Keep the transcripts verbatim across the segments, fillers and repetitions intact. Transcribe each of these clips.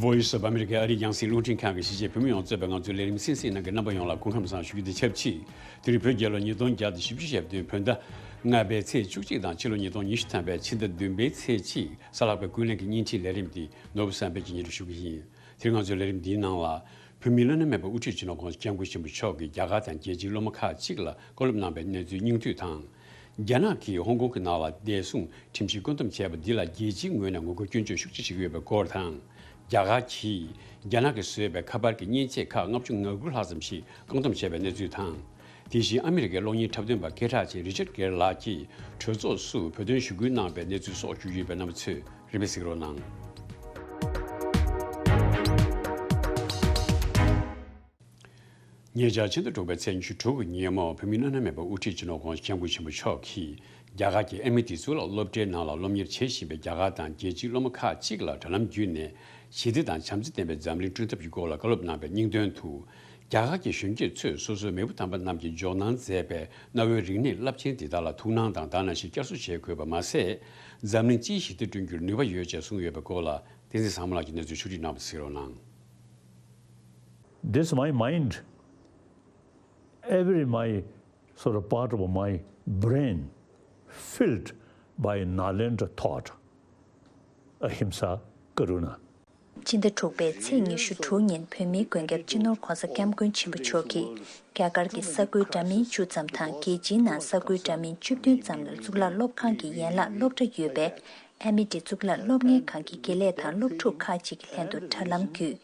Voice of America ཨ་རིའི་རྒྱང་སྲིང་རླུང་འཕྲིན་ཁང་གི་གཞིས་བྱེས་བོད་མི་ཡོངས་གཙོས་པའི་ང་ཚོའི་ལས་རིམ་གསན་གཟིགས་གནང་མཁན་རྣམ་པ་ཡོངས་ལ་སྐུ་ཁམས་བཟང་ཞུ་རྒྱུ་དང་ཆབས་ཅིག་དེ་རིང་བོད་རྒྱལ་ལོ་ཉིས་སྟོང་བརྒྱ་དང་བཞི་བཅུ་ཞེ་བདུན་བོད་ཟླ་ལྔ་པའི་ཚེས་བཅུ་གཅིག་དང་ཕྱི་ལོ་ཉིས་སྟོང་ཉི་ཤུ་ཐམ་པའི་ཕྱི་ཟླ་བདུན་པའི་ཚེས་གཅིག་གཟའ་ལྷག་པའི་ཀུན་གླེང་གི་བརྙན་འཕྲིན་ལས་རིམ་འདི་ནོར་བུ་བསམ་འཕེལ་གྱིས་སྙན་སྒྲོན་ཞུ་གི་ཡིན། དེ་རིང་ང་ཚོའི་ལས་རིམ་འདིའི་ནང་ལ། བོད་མིའི་བླ་ན་མེད་པ་དབུ་ཁྲིད་སྤྱི་ནོར་༸གོང་ས་༸སྐྱབས་མགོན་ཆེན་པོ་མཆོག་གིས་རྒྱ་གར་དང་རྒྱལ་སྤྱིའི་སློབ་མ་ཁག་ཅིག་ལ་བཀའ་སློབ་གནང་བའི་གནས་ཚུལ་སྙིང་བསྡུས་དང་། རྒྱ་ནག་གིས་ཧོང་ཀོང་གི་ནང་ལ་བདེ་སྲུང་ཁྲིམས་གཞི་བཀོད་འདོམས་བྱས་པ་འདི་ལ་རྒྱལ་སྤྱིའི་ངོས་ནས་ངོ་རྒོལ་སྐྱོན་བརྗོད་ཤུགས་ཆེ་བྱེད་ཀྱི་ཡོད་པའི་སྐོར་དང་། རྒྱ་གར་གྱིས་རྒྱ་ནག་གིས་བཟོས་པའི་ཁ་པར་གྱི་མཉེན་ཆས་ཁག་ལྔ་བཅུ་ང་དགུ་ལྷག་ཙམ་ཞིག་བཀག་སྡོམ་བྱས་པའི་གནས་ཚུལ་དང་། དེ་བཞིན་ཨ་མི་རི་ཀའི་གློག་བརྙན་འཁྲབ་སྟོན་པ་སྐད་གྲགས་ཅན་རི་ཅར་གྷེར་ལགས་ཀྱིས་གྲོས་ཚོགས་སུ་བོད་དོན་ཞུ་སྐུལ་གནང་བའི་གནས་ཚུལ་སོགས་ཞུ་རྒྱུ་ཡོད་པས་རྣམ་པ་ཚོས་རིན་མེད་གཟིགས་རོགས་གནང་། ཉེ་ཆར་ཕྱི་ཟླ་དྲུག་པའི་ཚེས་ཉི་ཤུ་དྲུག་གི་ཉིན་མོ་བོད་མིའི་བླ་ན་མེད་པ་དབུ་ཁྲིད་སྤྱི་ནོར་༸གོང་ས་༸སྐྱབས་མགོན་ཆེན་པོ་མཆོག་གིས་རྒྱ་གར་གྱི་ཨེ་མི་ཊི་གཙུག་ལག་སློབ་གྲྭའི་ནང་ལ་སློབ་གཉེར་བྱེད་བཞིན་པའི་རྒྱ་གར་དང་རྒྱལ་སྤྱིའི་སློབ་མ་ཁག་ཅིག་ལ་དྲ་ལམ་བརྒྱུད་ནས་ཞི་བདེ་དང་བྱམས་བརྩེ་ལྡན་པའི་འཛམ་གླིང་བསྐྲུན་ཐབས་ཀྱི་སྐོར་ལ་བཀའ་སློབ་གནང་བའི་སྙིང་དོན་དུ། རྒྱ་གར་གྱི་གཞོན་སྐྱེས་ཚོས་སོ་སོའི་མེས་པོ་དམ་པ་རྣམས་ཀྱིས་འཇོག་གནང་མཛད་པའི་གནའ་བོའི་རིག་གནས་རླབས་ཆེན་འདི་དག་ལ་ཐུགས་སྣང་དང་དག་སྣང་ཞིག་བསྐྱར་གསོ་བྱེད་དགོས་པ་མ་ཟད། འཛམ་གླིང་སྤྱིའི་ཞི་བདེ་བསྐྲུན་རྒྱུར་ནུས་པ་ཡོད་ཅེས་གསུངས་ཡོད་པའི་སྐོར་ལ་བསྟན་འཛིན་བཟང་མོ་ལགས་ཀྱིས་གནས་ཚུལ་ཕྱོགས་སྒྲིག་གནང་བ་གཟིགས་རོགས་གནང་། This my mind, every my sort of part of my brain filled by Nalendra thought, Ahimsa, Karuna. ཕྱི་ཟླ་དྲུག་པའི་ཚེས་ཉི་ཤུ་དྲུག་ཉིན་བོད་མིའི་མགོན་སྐྱབས་སྤྱི་ནོར་༸གོང་ས་༸སྐྱབས་མགོན་ཆེན་པོ་མཆོག་གིས་རྒྱ་གར་གྱི་ས་ཁུལ་འདྲ་མིན་བཅུ་ཙམ་དང་རྒྱལ་སྤྱིའི་ནང་ས་ཁུལ་འདྲ་མིན་བཅུ་བདུན་ཙམ་ལ་གཙུག་ལག་སློབ་ཁང་གི་ཡན་ལག་སློབ་གྲྭ་ཡོད་པའི་ཨ་མི་ཊི་གཙུག་ལག་སློབ་གཉེར་ཁང་གི་དགེ་ལས་དང་སློབ་ཕྲུག་ཁག་ཅིག་གི་ལྷན་དུ་དྲ་ལམ་བརྒྱུད།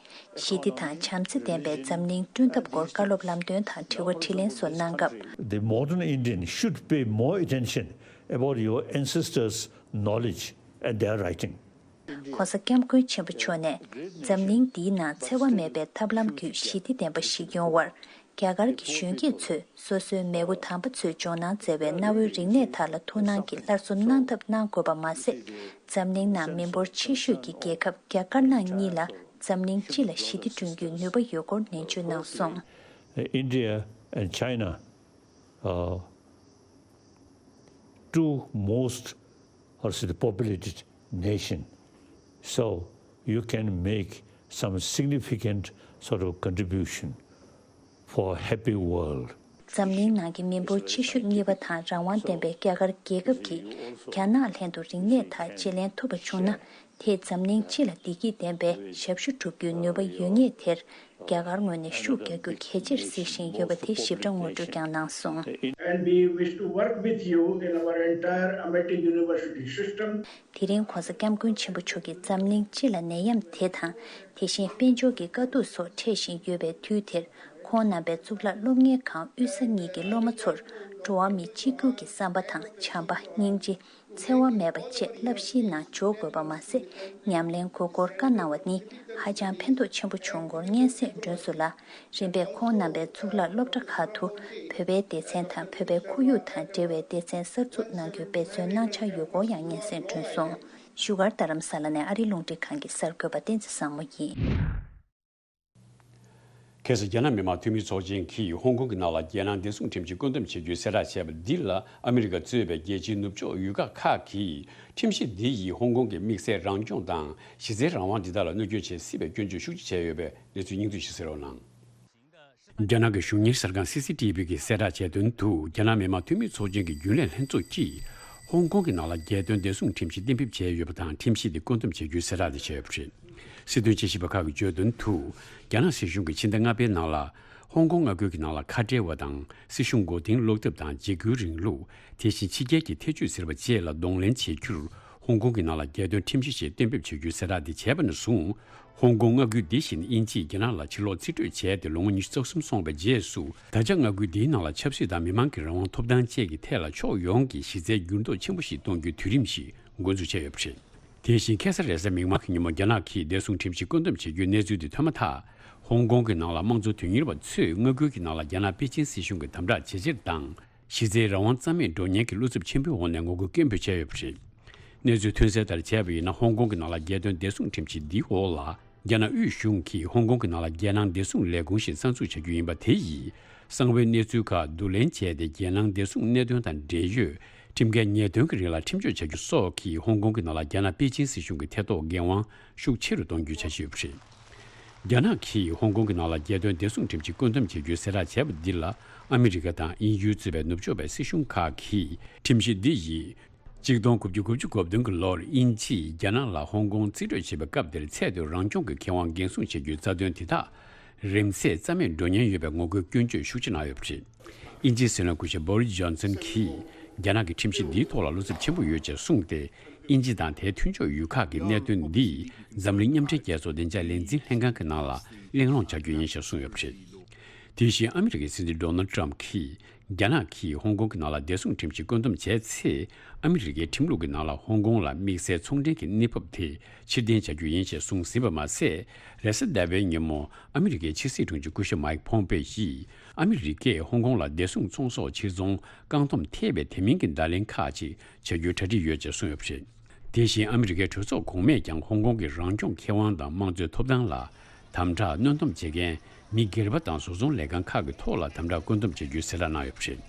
ཞི་བདེ་དང་བྱམས་བརྩེ་ལྡན་པའི་འཛམ་གླིང་བསྐྲུན་ཐབས་སྐོར་བཀའ་སློབ་ལམ་སྟོན་དང་དྲི་བ་དྲིས་ལན་སོགས་གནང་སྐབས། The modern Indian should pay more attention about your ancestors' knowledge and their writing. ༸གོང་ས་༸སྐྱབས་མགོན་ཆེན་པོ་མཆོག་ནས་འཛམ་གླིང་འདིའི་ནང་འཚེ་བ་མེད་པའི་ཐབས་ལམ་བརྒྱུད་ཞི་བདེ་ལྡན་པ་ཞིག་ཡོང་བར། རྒྱ་གར་གྱི་གཞོན་སྐྱེས་ཚོས་སོ་སོའི་མེས་པོ་དམ་པ་ཚོས་འཇོག་གནང་མཛད་པའི་གནའ་བོའི་རིག་གནས་དག་ལ་ཐུགས་སྣང་གིས་སླར་གསོ་གནང་ཐབས་གནང་དགོས་པ་མ་ཟད། འཛམ་གླིང་ནང་མི་འབོར་ཆེ་ཤོས་ཀྱི་རྒྱལ་ཁབ་རྒྱ་དཀར་ནག་གཉིས་ལ་འཛམ་གླིང་སྤྱི་ལ་ཞི་བདེ་བསྐྲུན་རྒྱུའི་ནུས་པ་ཡོད་སྐོར་ནན་བརྗོད་གནང་སོང་། India and China, uh, two most, how to say, the populated nation. So you can make some significant sort of contribution for a happy world. འཛམ་གླིང་ནང་གི་མི་འབོར་ཆེ་ཤོས་གཉིས་པ་དང་རང་དབང་ལྡན་པའི་རྒྱ་གར་རྒྱལ་ཁབ་ཀྱིས་རྒྱ་ནག་ལྷན་དུ་རིག་གནས་དག་བརྗེ་ལེན་ཐུབ་པ་བྱུང་ན། དེས་འཛམ་གླིང་སྤྱི་ལ་བདེ་སྐྱིད་ལྡན་པའི་ཞབས་ཞུ་སྒྲུབ་རྒྱུའི་ནུས་པ་ཡོད་ངེས་དེར། རྒྱ་གར་ངོས་ནས་ཤུགས་རྒྱག་རྒྱུ་གལ་ཆེར་གཟིགས་བཞིན་ཡོད་པ་དེ་ཞིབ་ཕྲ་ངོ་སྤྲོད་ཀྱང་གནང་སོང་། And we wish to work with you in our entire Amity University system. དེ་རིང་༸གོང་ས་༸སྐྱབས་མགོན་ཆེན་པོ་མཆོག་གིས་འཛམ་གླིང་སྤྱི་ལ་ནད་ཡམས་དེ་དང་། དེ་བཞིན་དཔལ་འབྱོར་གྱི་དཀའ་སྡུག་སོགས་འཕྲད་བཞིན་ཡོད་པའི་དུས་དེར། ཁོང་རྣམ་པའི་གཙུག་ལག་སློབ་གཉེར་ཁང་དབུས་ས་གཉིས་ཀྱི་སློབ་མ་ཚོར་འགྲོ་བ་མི་གཅིག་གྱུར་གྱི་བསམ་པ་དང་བྱམས་པ། སྙིང་རྗེ། འཚེ་བ་མེད་པ་བཅས་བསླབ་གཞིའི་ནང་འཇོག་དགོས་པ་མ་ཟད། ཉམས་ལེན་དགོས་སྐོར་བཀའ་གནང་བ་ནི་ཧ་ཅང་ཕན་ཐོགས་ཆེན་པོ་བྱུང་སྐོར་སྙན་སེང་སྒྲོན་སོང་ལ། རིམ་པས་ཁོང་རྣམ་པའི་གཙུག་ལག་སློབ་གྲྭ་ཁག་ཏུ་བོད་པའི་སྡེ་ཚན་དང་བོད་པའི་ཁོར་ཡུག་དང་འབྲེལ་བའི་སྡེ་ཚན་གསར་འཛུགས་གནང་རྒྱུའི་འབད་བརྩོན་གནང་འཆར་ཡོད་སྐོར་ཡང་སྙན་སེང་སྒྲོན་སོང་། བཞུགས་སྒར་རྡ་རམ་ས་ལ་ནས་ཨ་རིའི་རླུང་འཕྲིན་ཁང་གི་གསར་འགོད་པ་བསྟན་འཛིན་བཟང་མོ་ཡིན། ཁ་སང་རྒྱ་ནག་མི་དམངས་འཐུས་མིའི་ཚོགས་ཆེན་གྱིས་ཧོང་ཀོང་གི་ནང་ལ་རྒྱལ་ནང་བདེ་སྲུང་ཁྲིམས་ཀྱི་བཀོད་འདོམས་བྱེད་རྒྱུའི་གསལ་བསྒྲགས་བྱས་པ་འདི་ལ་ཨ་མི་རི་ཀ་གཙོས་པའི་རྒྱལ་སྤྱིའི་ནུབ་ཕྱོགས་ཡུལ་ཁག་ཁག་གིས་ཁྲིམས་གཞི་འདི་ཡིས་ཧོང་ཀོང་གི་དམིགས་བསལ་རང་སྐྱོང་དང་གཞི་རྩའི་རང་དབང་འདི་དག་ལ་གནོད་སྐྱོན་བྱེད་སྲིད་པའི་སྐྱོན་བརྗོད་ཤུགས་ཆེ་བྱས་ཡོད་པའི་གནས་ཚུལ་སྙིང་བསྡུས་ཤིག་གསན་རོགས་གནང་། རྒྱ་ནག་གི་གཞུང་གཉེར་གསར་ཁང་སི་སི་ཏི་བི་གིས་གསལ་བསྒྲགས་བྱས་དོན་དུ། རྒྱ་ནག་མི་དམངས་འཐུས་མིའི་ཚོགས་ཆེན་གྱི་རྒྱུན་ལས་ལྷན་ཚོགས་ཀྱིས་ཧོང་ཀོང་གི་ནང་ལ་རྒྱལ་དོན་བདེ་སྲུང་ཁྲིམས་གཞི་གཏན་འབེབས་བྱས་ཡོད་པ་དང་། ཁྲིམས་གཞི་དེ་བཀོད་འདོམས་བྱེད་རྒྱུའི་གསལ་བསྒྲགས་དེ་བྱས་ཡོད་པ་རེད། སྲིད་དོན་དཔྱད་ཞིབ་པ་ཁག་གིས་བརྗོད་དོན་དུ། རྒྱ་ནག་སྲིད་གཞུང་གིས་ཕྱི་ཟླ་ལྔ་པའི་ནང་ལ་ཧོང་ཀོང་མངའ་ཁུལ་གྱི་ནང་ལ་ཁ་བྲལ་བ་དང་། སྲིད་གཞུང་མགོ་རྟིང་སློག་ཐབས་དང་། འཇིགས་སྐུལ་རིང་ལུགས། དེ་བཞིན་ཕྱི་རྒྱལ་གྱི་ཐེ་བྱུས་ཟེར་བ་བཅས་ལ་གདོང་ལེན་བྱེད་རྒྱུར། ཧོང་ཀོང་གི་ནང་ལ་རྒྱལ་དོན་ཁྲིམས་གཞི་ཞིག་གཏན་འབེབས་བྱེད་རྒྱུའི་གསལ་བསྒྲགས་འདི་བྱས་པ་ནས་བཟུང་། ཧོང་ཀོང་མངའ་ཁུལ་འདི་བཞིན་དབྱིན་ཇིས་རྒྱ་ནག་ལ་ཕྱིར་སློག་རྩིས་སྤྲོད་བྱས་ཏེ་ལོ་ངོ་ཉི་ཤུ་རྩ་གསུམ་སོང་བའི་རྗེས་སུ། ད་ཆ་མངའ་ཁུལ་འདིའི་ནང་ལ་ཆབ་སྲིད་དང་མི་མང་གི་རང་དབང་ཐོབ་ཐང་བཅས་ཀྱི་ཐད་ལ་ཕྱོགས་ཡོངས་ཀྱི་གཞི་རྩའི་འགྱུར་ལྡོག་ཆེན་པོ་ཞིག་གཏོང་རྒྱུའི་དུས་རིམ་ཞིག་འགོ་འཛུགས་བྱས་ཡོད་པ་རེད། དེ་བཞིན་ཁ་སང་རེས་གཟའ་མིག་དམར་གྱི་ཉིན་མོ་རྒྱ་ནག་གིས་བདེ་སྲུང་ཁྲིམས་གཞི་བཀོད་འདོམས་བྱེད་རྒྱུའི་གནས་ཚུལ་དེ་ཐོན་མ་ཐག་ཧོང་ཀོང་གི་ནང་ལ་དམངས་གཙོ་དོན་གཉེར་བ་ཚོས་མངའ་ཁུལ་གྱི་ནང་ལ་རྒྱ་ནག་པེ་ཅིན་སྲིད་གཞུང་གི་དམ་དྲག་བྱེད་སྤྱོད་དང་། གཞི་རྩའི་རང་དབང་རྩ་མེད་འགྲོ་ཉེན་གྱི་བློ་འཚབ་ཆེན་པོའི་འོག་ནས་ངོ་རྒོལ་སྐད་འབོད་བྱས་ཡོད་པ་རེད། གནས་ཚུལ་ཐོན་གསལ་ལྟར་བྱས་པ་ཡིན་ན། ཧོང་ཀོང་གི་ནང་ལ་རྒྱལ་དོན་བདེ་སྲུང་ཁྲིམས་གཞི་འདིའི་འོག་ལ། རྒྱ་ནག་དབུས་གཞུང་གིས་ཧོང་ཀོང་གི་ནང་ལ་རྒྱལ་ནང་བདེ་སྲུང་ལས་ཁུངས་ཤིག་གསར་འཛུགས་བྱ་རྒྱུ་ཡིན་པ། དེ་ཡིས་གསང་བའི་གནས་ཚུལ་ཁག་བསྡུ་ལེན་བྱས་ཏེ། རྒྱལ་ནང་བདེ་སྲུང་གནད་དོན་དང་འབྲེལ་ཡོད་ ཁྲིམས་འགལ་ཉེས་དོན་གྱི་རིགས་ལ་ཁྲིམས་གཅོད་བྱ་རྒྱུ་སོགས་ཀྱིས་ཧོང་ཀོང་གི་ནང་ལ་རྒྱ་ནག་པེ་ཅིན་སྲིད་གཞུང་གི་ཐེ་གཏོགས་འགན་དབང་ཤུགས་ཆེ་རུ་གཏོང་རྒྱུའི་འཆར་གཞི་ཡོད་པ་རེད། རྒྱ་ནག་གིས་ཧོང་ཀོང་གི་ནང་ལ་རྒྱལ་དོན་བདེ་སྲུང་ཁྲིམས་ཀྱི་བཀོད་འདོམས་བྱ་རྒྱུའི་གསལ་བསྒྲགས་བྱས་པ་འདི་ལ། ཨ་མི་རི་ཀ་དང་དབྱིན་ཡུལ་གཙོས་པའི་ནུབ་ཕྱོགས་པའི་སྲིད་གཞུང་ཁག་གིས་ཁྲིམས་གཞི་འདི་ཡིས། གཅིག་སྟོང་དགུ་བརྒྱ་དགུ་བཅུ་གོ་བདུན་གྱི་ལོར་དབྱིན་ཇིས་རྒྱ་ནག་ལ་ཧོང་ཀོང་རྩིས་སྤྲོད་བྱེད་པའི་སྐབས་དེར་ཚད་མཐོའི་རང་སྐྱོང་གི་ཁེ་དབང་འགན་སྲུང་བྱེད་རྒྱུའི་རྩ་དོན་དེ་དག་རིམ་ཟད་རྩ་མེད་འགྲོ་ཉེན་ཡོད་པའི་ངོ་རྒོལ་སྐྱོན་བརྗོད་ཤུགས་ཆེ་གནང་ཡོད་པ་རེད། དབྱིན་ཇིའི་སྲིད་བློན་སྐུ་ཞབས་བོ་རི་སི་ཇོན་སན་གྱིས་རྒྱ་ནག་གི་ཁྲིམས་གཞི་འདིའི་ཐོག་ལ་བློ་འཚབ་ཆེན་པོ་ཡོད་ཅེས་གསུངས་ཏེ། དབྱིན་ཇི་དང་དེའི་མཐུན་ཕྱོགས་ཡུལ་ཁག་གིས་གནད་དོན་འདི་འཛམ་གླིང་མཉམ་འབྲེལ་རྒྱལ་ཚོགས་བདེ་འཇགས་ལས་འཛིན་ལྷན་ཁང་གི་ནང་ལ་གླེང་སློང་བྱ་རྒྱུ་ཡིན་ཞེས་གསུངས་ཡོད་པ་རེད། དེ་བཞིན་ཨ་མི་རི་ཀའི་སྲིད་འཛིན་ཌོ་ནལ་ཊམ་གྱིས་རྒྱ་ནག་གིས་ཧོང་ཀོང་གི་ནང་ལ་བདེ་སྲུང་ཁྲིམས་གཞི་བཀོད་འདོམས་བྱས་ཚེ། ཨ་མི་རི་ཀའི་ཁྲིམས་ལུགས་ཀྱི་ནང་ལ་ཧོང་ཀོང་ལ་དམིགས་བསལ་ཚོང་འབྲེལ་གྱི་གནས་བབ་དེ་ཕྱིར་འཐེན་བྱ་རྒྱུ་ཡིན་ཞེས་གསུངས་ཟིན་པ་མ་ཟད། རེས་གཟའ་ཟླ་བའི་ཉིན་མོ་ཨ་མི་རི་ཀའི་ཕྱི་སྲིད་དྲུང་ཆེ་སྐུ་ཞབས་མཱིག་ཕོམ་པེ་ཡིས་ཨ་མི་རི་ཀས་ཧོང་ཀོང་ལ་བདེ་སྲུང་ཚོང་ཟོག་ཕྱིར་ཚོང་བཀག་སྡོམ་ཐེབས་པའི་དེ་མིན་གྱི་བརྡ་ལན་ཁག་ཅིག་བྱ་རྒྱུའི་གྲ་སྒྲིག་ཡོད་ཅེས་གསུངས་ཡོད་པ་རེད། དེ་བཞིན་ཨ་མི་རི་ཀའི་གྲོས་ཚོགས་གོང་མས་ཀྱང་ཧོང་ཀོང་གི་རང་སྐྱོང་ཁེ་དབང་དང་དམངས་གཙོའི་ཐོབ་ཐང་ལ་དམ་དྲག་གནོན་སྡོམ་བྱེད་མཁན་མི་སྒེར་པ་དང་བཟོ་ཚོང་ལས་ཁང་ཁག་གི་ཐོག་ལ་དམ་དྲག་བཀོད་འདོམས་བྱེད་རྒྱུའི་གསལ་བསྒྲགས་གནང་ཡོད་པ་རེད།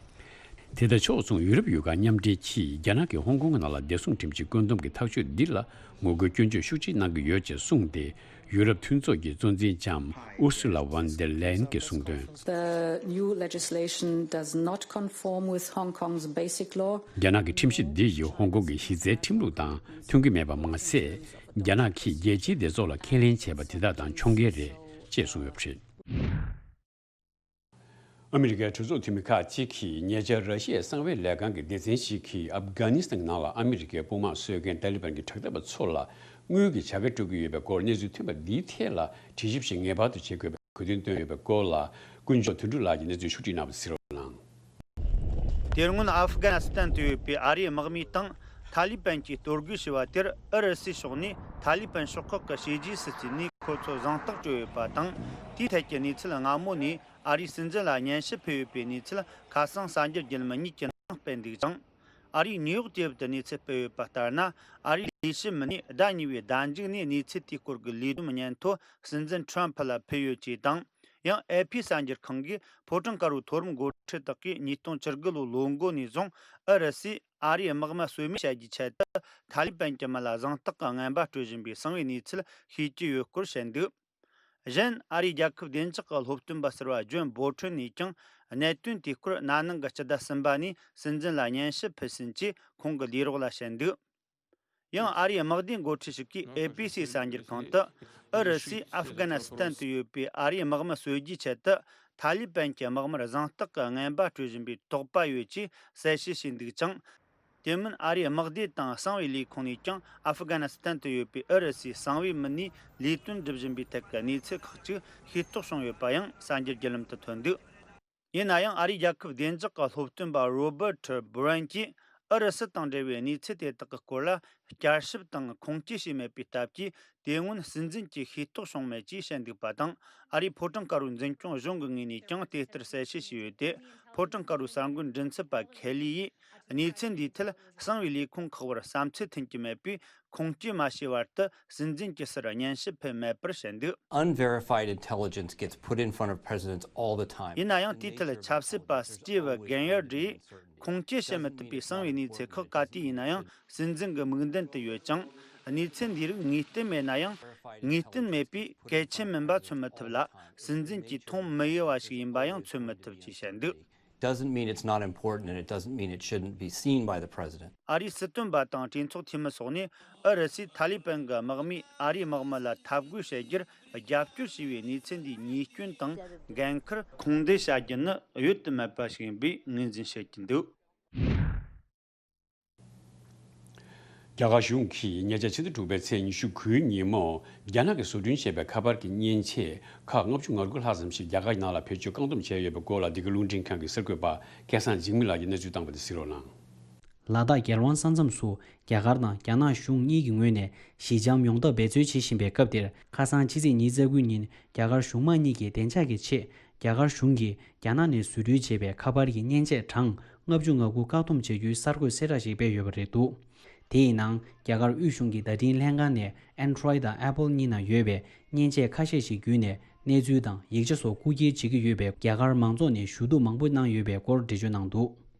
དེ་དང་ཕྱོགས་མཚུངས་ཡུ་རོབ་ཡུལ་ཁག་མཉམ་འབྲེལ་གྱིས་རྒྱ་ནག་གིས་ཧོང་ཀོང་གི་ནང་ལ་བདེ་སྲུང་ཁྲིམས་གཞི་བཀོད་འདོམས་ཀྱི་ཐག་གཅོད་འདི་ལ་ངོ་རྒོལ་སྐྱོན་བརྗོད་ཤུགས་ཆེ་གནང་གི་ཡོད་ཅེས་གསུངས་ཏེ། ཡུ་རོབ་མཐུན་ཚོགས་ཀྱི་གཙོ་འཛིན་ལྕམ་ཨུར་སུ་ལ་ཝོན་དེར་ལེན་གྱིས་གསུངས་དོན། The new legislation does not conform with Hong Kong's basic law. རྒྱ་ནག་གི་ཁྲིམས་གཞི་འདི་ཡིས་ཧོང་ཀོང་གི་གཞི་རྩའི་ཁྲིམས་ལུགས་དང་མཐུན་གྱི་མེད་པ་མ་ཟད། རྒྱ་ནག་གིས་རྒྱལ་སྤྱིའི་སྡེ་ཚོགས་ལ་ཁས་ལེན་བྱས་པ་དེ་དག་དང་འཁྱོངས་འགལ་རེད་ཅེས་གསུངས་ཡོད་པ་རེད། ཨ་མི་རི་ཀའི་གྲོས་ཚོགས་འཐུས་མི་ཁག་ཅིག་གིས་ཉེ་ཆར་ར་ཤི་ཡའི་གསང་བའི་ལས་ཁང་གི་སྡེ་ཚན་ཞིག་གིས་ཨབ་གྷ་ནི་སི་ཐན་ནང་ལ་ཨ་མི་རི་ཀའི་དཔུང་དམག་གསོད་མཁན་ཏཱ་ལི་བན་གྱི་དྲག་འཐབ་པ་ཚོ་ལ་དངུལ་གྱི་བྱ་དགའ་སྤྲོད་ཀྱི་ཡོད་པའི་སྐོར་གནས་ཚུལ་ཐོན་པ་འདིའི་ཐད་ལ་དྲི་ཞིབ་ཞིག་ངེས་པར་དུ་བྱེད་དགོས་པའི་གོ་སྟོན་བཏོན་ཡོད་པའི་སྐོར་ལ་དཀོན་མཆོག་དོན་གྲུབ་ལགས་ཀྱིས་གནས་ཚུལ་ཕྱོགས་སྒྲིག་གནང་བ་གསན་རོགས་གནང་། དེ་སྔོན་ཨབ་གྷ་ནི་སི་ཐན་དུ་ཡོད་པའི་ཨ་རིའི་དམག་མིས་དང་ཐ་ལི་བན་གྱིས་གཏོར་རྒོལ་བྱས་པ་དེར་ཨུ་རུ་སུའི་ཕྱོགས་ནས་ཐ་ལི་བན་ཤོག་ཁག་གི་བྱས་རྗེས་སུ་བརྩིས་ནས་ཁོ་ཚོ་གཟེངས་རྟགས་སྤྲོད་ཡོད་པ་དང་། དེའི་ཐད་ཀྱི་གནས་ཚུལ་སྔ་མོ་ནས་ཨ་རིའི་སྲིད་འཛིན་ལ་སྙན་ཞུ་ཕུལ་ཡོད་པའི་གནས་ཚུལ་ཁ་སང་གསར་འགྱུར་བརྒྱུད་ལམ་གཉིས་ཀྱི་ནང་སྤེལ་འདུག་ཅིང་། ཨ་རིའི་ནིའུ་ཡོག་དུ་གནས་ཚུལ་སྤེལ་ཡོད་པ་ལྟར་ན། ཨ་རིའི་ལས་བྱེད་མི་སྣས་ཟླ་གཉིས་པའི་ཟླ་མཇུག་ནས་གནས་ཚུལ་དེའི་སྐོར་གྱི་ལས་བསྡོམས་སྙན་ཐོ་སྲིད་འཛིན་ཁྲོམ་ཕུ་ལ་ཕུལ་ཡོད་ཅེས་དང་། ཡང་ཨེ་ཕི་གསར་འགྱུར་ཁང་གིས་ཕོ་བྲང་དཀར་པོའི་མཐོ་རིམ་འགོ་ཁྲིད་དག་གིས་ཉིས་སྟོང་བཅུ་དགུ་ལོའི་ལོ་མགོ་ནས་བཟུང་ཨུ་རུ་སུས་ཨ་རིའི་དམག་མི་གསོད་རྨས་བྱ་རྒྱུའི་ཆེད་དུ་ཐ་ལི་བན་གྱི་མི་ལ་གཟེངས་རྟགས་ཀྱི་རྔན་པ་སྤྲོད་བཞིན་པའི་གསང་བའི་གནས་ཚུལ་ཤེས་ཀྱི་ཡོད་སྐོར་བཤད་འདུག་གཞན། ཨ་རིའི་རྒྱལ་ཁབ་བདེ་འཇགས་ཀྱི་སློབ་སྟོན་པ་ཟུར་པ་ཇོན་བོ་ཁྲིན་ནས་ཀྱང་གནད་དོན་དེའི་སྐོར་ན་ནིང་གི་སྤྱི་ཟླ་གསུམ་པ་ནས་སྲིད་འཛིན་ལ་སྙན་ཞུ་ཕུལ་ཟིན་ཅེས་ཁོང་གི་ལས་རོགས་ལ་བཤད་འདུག་ཡང་ཨ་རིའི་དམག་སྡེའི་འགོ་ཁྲིད་ཞིག་གིས་ཨེ་པི་སི་གསར་འགྱུར་ཁང་དུ། ཨུ་རུ་སུས་ཨབ་གྷ་ནི་སི་ཐན་དུ་ཡོད་པའི་ཨ་རིའི་དམག་མི་གསོད་རྒྱུའི་ཆེད་དུ་ཐ་ལི་བན་གྱི་དམག་མིར་གཟེངས་རྟགས་ཀྱི་རྔན་པ་སྤྲོད་བཞིན་པའི་དོགས་པ་ཡོད་ཅེས་གསལ་བཤད་བྱས་འདུག་ཅིང་། དེ་མིན་ཨ་རིའི་དམག་སྡེ་དང་གསང་བའི་ལས་ཁུངས་ནས་ཀྱང་ཨབ་གྷ་ནི་སི་ཐན་དུ་ཡོད་པའི་ཨུ་རུ་སུའི་གསང་བའི་མི་སྣས་ལས་དོན་སྒྲུབ་བཞིན་པའི་ཐད་ཀྱི་གནས་ཚུལ་ཁག་ཅིག་ཤེས་རྟོགས་བྱུང་ཡོད་པ་ཡང་གསར་འགྱུར་བརྒྱུད་ལམ་དུ་ཐོན་འདུག་ཡིན་ན་ཡང་ཨ་རིའི་རྒྱལ་ཁབ་བདེ་འཇགས་ཀྱི་སློབ་སྟོན་པ་རོ་བར་ཊི་སྦུ་རན་གྱིས་ཨུ་རུ་སུ་དང་འབྲེལ་བའི་གནས་ཚུལ་དེ་དག་གི་སྐོར་ལ་བསྐྱར་ཞིབ་དང་ཁུངས་སྐྱེལ་བྱས་མེད་པའི་སྟབས་ཀྱིས། དེ་སྔོན་སྲིད་འཛིན་གྱིས་ཤེས་རྟོགས་བྱུང་མེད་ཅེས་བཤད་འདུག་པ་དང་། ཨ་རིའི་ཕོ་བྲང་དཀར་པོའི་འཛིན་སྐྱོང་གཞུང་གི་ངོས་ནས་ཀྱང་དེ་ལྟར་གསལ་བཤད་བྱས་ཡོད་དེ། ཕོ་བྲང་དཀར་པོའི་གསར་འགོད་མགྲིན་ཚབ་པ་ཁེ་ལི་ཡིས་གནས་ཚུལ་འདིའི་ཐད་གསང་བའི་ལས་ཁུངས་ཁག་བར་བསམ་ཚུལ་མཐུན་གྱི་མེད་པས། ཁུངས་སྐྱེལ་མ་བྱས་བར་དུ་སྲིད་འཛིན་གྱི་སར་སྙན་ཞུ་ཕུལ་མེད་པར་བཤད་འདུག Unverified intelligence gets put in front of presidents all the time. ཡིན་ན་ཡང་དེའི་ཐད་ཆབ་སྲིད་པ་སི་ཏི་ཝི་གན་ཡར་ཌི་ཡིས་ཁུངས་སྐྱེལ་བྱེད་མི་ཐུབ་པའི་གསང་བའི་གནས་ཚུལ་ཁག་ག་དུས་ཡིན་ན་ཡང་སྲིད་འཛིན་གྱི་མིག་མདུན་དུ་ཡོད་ཅིང་། གནས་ཚུལ་འདིའི་རིགས་ངེས་གཏན་མེད་ན་ཡང་། ངེས་གཏན་མེད་པས་གལ་ཆེན་མིན་པ་མཚོན་མི་ཐུབ་ལ། སྲིད་འཛིན་གྱིས་མཐོང་མི་དབྱེ་བ་ཞིག་ཡིན་པ་ཡང་མཚོན་མི་ཐུབ་ཅེས་བཤད་འདུག Doesn't mean it's not important, and it doesn't mean it shouldn't be seen by the president. ཨ་རིའི་སྲིད་དོན་པ་དང་གྲོས་ཚོགས་འཐུས་མི་སོགས་ནས་ཨུ་རུ་སུས་ཐ་ལི་བན་གྱི་དམག་མིས་ཨ་རིའི་དམག་མི་ལ་འཐབ་རྒོལ་བྱེད་རྒྱུར་རྒྱབ་སྐྱོར་བྱས་པའི་གནས་ཚུལ་འདིའི་ཉེས་སྐྱོན་དང་འགན་ཁུར་ཁུངས་འདེད་བྱ་རྒྱུ་ནི་གཡོལ་དུ་མེད་པ་ཞིག་ཡིན་པའི་ངོས་འཛིན་བྱེད་ཀྱི་འདུག་རྒྱ་གར་གཞུང་གིས་ཉེ་ཆར་ཕྱི་ཟླ་དྲུག་པའི་ཚེས་ཉི་ཤུ་དགུའི་ཉིན་མོ། རྒྱ་ནག་གིས་བཟོ་སྐྲུན་བྱས་པའི་ཁ་པར་གྱི་མཉེན་ཆས་ཁག་ལྔ་བཅུ་ང་དགུ་ལྷག་ཙམ་ཞིག་རྒྱ་གར་ནང་ལ་བེད་སྤྱོད་བཀག་སྡོམ་བྱས་ཡོད་པའི་སྐོར་ལ། འདི་ག་རླུང་འཕྲིན་ཁང་གི་གསར་འགོད་པ་སྐལ་བཟང་འཇིགས་མེད་ལགས་ཀྱིས་གནས་ཚུལ་བཏང་བ་དེ་གཟིགས་རོགས་གནང་། ལ་དྭགས་རྒྱལ་དབང་ས་མཚམས་སུ་རྒྱ་གར་དང་རྒྱ་ནག་གཞུང་གཉིས་ཀྱི་ངོས་ནས་ཞི་འཇམ་ཡོང་ཐབས་འབད་རྩོལ་བྱེད་བཞིན་པའི་སྐབས་དེར། ཁ་སང་ཕྱི་ཚེས་ཉི་ཤུ་རྩ་དགུ་ཉིན་རྒྱ་གར་གཞུང་མང་གཉིས་ཀྱི་བདེ་འཇགས་ཀྱི་ཆེད། རྒྱ་གར་གཞུང་གིས་རྒྱ་ནག་ནས་བཟོ་སྐྲུན་བྱས་པའི་ཁ་པར་གྱི་མཉེན་ཆས་གྲངས་ལྔ་བཅུ་ང་དགུ་བཀག་སྡོམ་བྱ་རྒྱུའི་གསར་འགོད་གསལ་བསྒྲགས་ཤིག་སྤེལ་ཡོད་པ་རེད་འདུག་དེའི་ནང་རྒྱ་གར་དབུས་གཞུང་གི་བརྡ་འཕྲིན་ལྷན་ཁང་ནས་Android་དང་Apple་གཉིས་ནང་ཡོད་པའི་མཉེན་ཆས་ཁ་ཤས་ཤིག་བརྒྱུད་ནས་གནས་ཚུལ་དང་ཡིག་ཆ་སོགས་རྐུ་འཁྱེར་བྱེད་ཀྱི་ཡོད་པའི་རྒྱ་གར་མང་ཚོགས་ནས་ཞུ་གཏུག་མང་པོ་གནང་ཡོད་པའི་སྐོར་འགྲེལ་བརྗོད་གནང་འདུག་